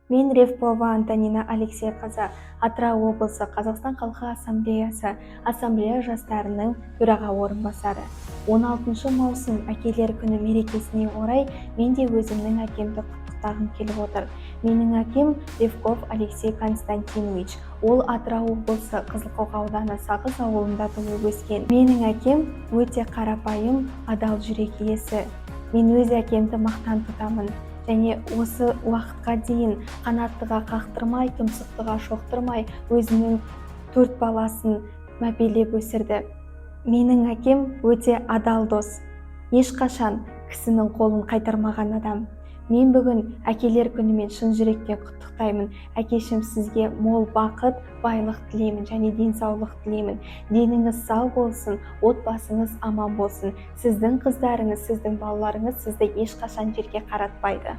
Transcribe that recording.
Мен, Ревкова Антонина Алексейқызы, Атырау облысы Қазақстан халқы Ассамблеясы Ассамблея жастарының төраға орынбасары. 16 маусым, Әкелер күні мерекесіне орай мен де өзімнің әкемді құттықтағым келіп отыр. Менің әкем Ревков Алексей Константинович. Ол Атырау облысы, Қызылқоға ауданы, Сағыз ауылында туып өскен. Менің әкем өте қарапайым, адал жүрек иесі. Мен өз әкемді мақтан тұтамын және осы уақытқа дейін қанаттыға қақтырмай, тұмсықтыға шоқтырмай, өзінің төрт баласын мәпелеп өсірді. Менің әкем өте адал дос, ешқашан кісінің қолын қайтармаған адам. Мен бүгін Әкелер күнімен шын жүректен құттықтаймын. Әкешім, сізге мол бақыт, байлық тілеймін және денсаулық тілеймін. Деніңіз сау болсын, отбасыңыз аман болсын. Сіздің қыздарыңыз, сіздің балаларыңыз сізді ешқашан жерге қаратпайды.